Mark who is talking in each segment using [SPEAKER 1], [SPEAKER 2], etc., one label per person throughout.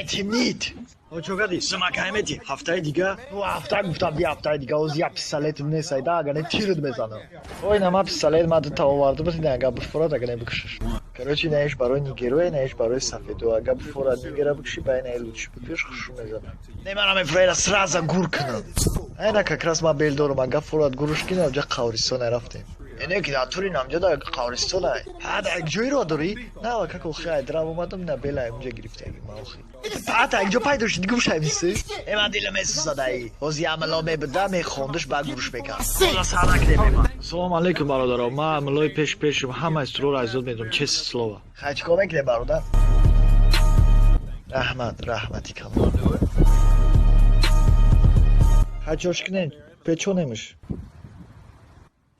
[SPEAKER 1] Тимнит. Чо кардӣ? Сумакаймети. Ҳафтаи дига? Ну, ҳафта гуфтам, ди ҳафтаи дига. Оз як пистолетим нест, айда, агар не тирд мезанам. Ой, на ма пистолет ма дута оварда буд, ага бифорад, ага не бикушаш. Короче, наиш барои нигеруе, наиш барои сафеду. Ага бифорад нигера бикуши, ба ина лучше бипеш хушу мезанам. Не мана мефроера сразу гур кунам. Айна как раз ма бел дорум, ага форад гуруш кунам, ҷа қавристон рафтем. Эне ки натури намҷа да қавристон ай. Ҳа, да як ҷойро дорӣ? На, ва как охи ай драв омадам, на бела ай унҷа гирифтаги ма охи. Пата як ҷо пайдо шуд, гум шай миси? Э, ман дилам месӯзад ай. Ҳози амало мебуда, мехондуш, ба гуруш мекард. Ҳоза сар накунем ма. Салом алейкум, бародаро. Ма амалои пеш пешум ҳама истурора аз ёд медонам, честное слово. Хай, чикор мекунем, бародар? Раҳмат, раҳмати калон. Хай, чош кунем, печонемш.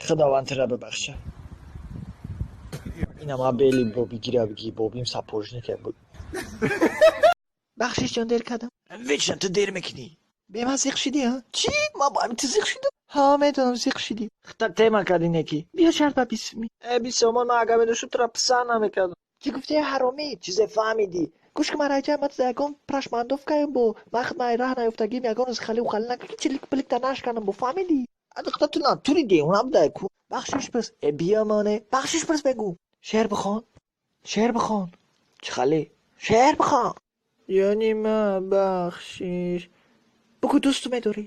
[SPEAKER 1] Худованд тура бибахша. Ина ма бели боби гира биги, бобим сапожнике буд. Бахшиш ҷон, дер кардам. Вечно ту дер мекунӣ. Бема зиқ шидӣ, ҳа? Чӣ? Ма бо ҳамин ту зиқ шидам? Ҳа, медонам, зиқ шидӣ. Хта тема кардӣ неки. Биё шарт ба 20 ми. Э, 20 сомон ма агар медоштам, тура писанд намекардам. Чӣ гуфтӣ, ҳаромӣ? Чизе фаҳмидӣ? Гӯш ки, ман раҷа мат ягон прошмандовкаем бо махт ман раҳ наёфтагим, ягон рӯз халиу халӣ накунӣ, чилик пилик та нашканам бо, фаҳмидӣ? Адухта ту натури девона будай ку. Бахшиш пурс. Э, биё моне. Бахшиш пурс бегӯ. Шеър бихон. Шеър бихон. Чӣ хали? Шеър бихон. Яъне ма бахшиш. Бугӯ дӯсту медорӣ.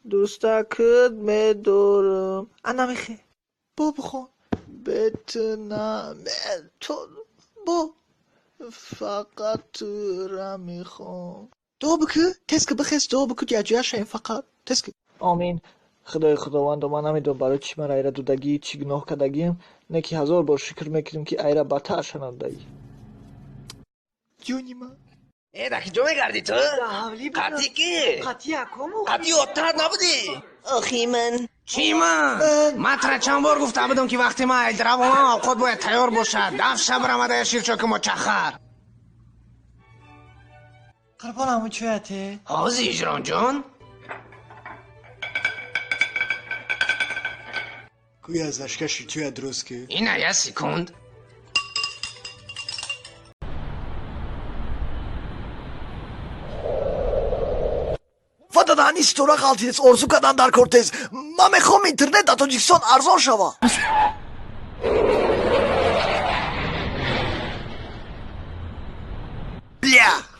[SPEAKER 1] Дӯстакат медорам. А намехе. Бо бихон. Бе ту наметонам. Бо. Фақат тура мехоҳам. Дуо бикӯ, тез ки бихез, дуо бикӯ, яҷоя шавем фақат. Тез ки. Омин. Худои худовандо, ман намедонам барои чӣ ман айра дудагӣ, чӣ гуноҳ кардагиам, не ки ҳазор бор шукр мекунем, ки айра бадтар шанандаӣ. Ҷони ман.
[SPEAKER 2] Э, дар куҷо мегардӣ ту? Қатъи ки?
[SPEAKER 1] Қатъи акому.
[SPEAKER 2] Қатъи оттар набудӣ?
[SPEAKER 3] Охи ман.
[SPEAKER 2] Чӣ ман? Ман тура чанд бор гуфта будам, ки вақте ман айдрав омам, овқот бояд тайёр бошад. Даф шаб рамадая ширчоки мочахар.
[SPEAKER 1] Қурбонам, чӯяте?
[SPEAKER 2] Ҳозир, Ҳиҷронҷон.
[SPEAKER 1] Куя зашка ширчоя дуруст ки?
[SPEAKER 2] Ина я секунд.
[SPEAKER 1] Фададаани ситора ғалтидес, орзу кардан дар кортез. Ман мехоҳам интернет дар Тоҷикистон арзон шава. Бля!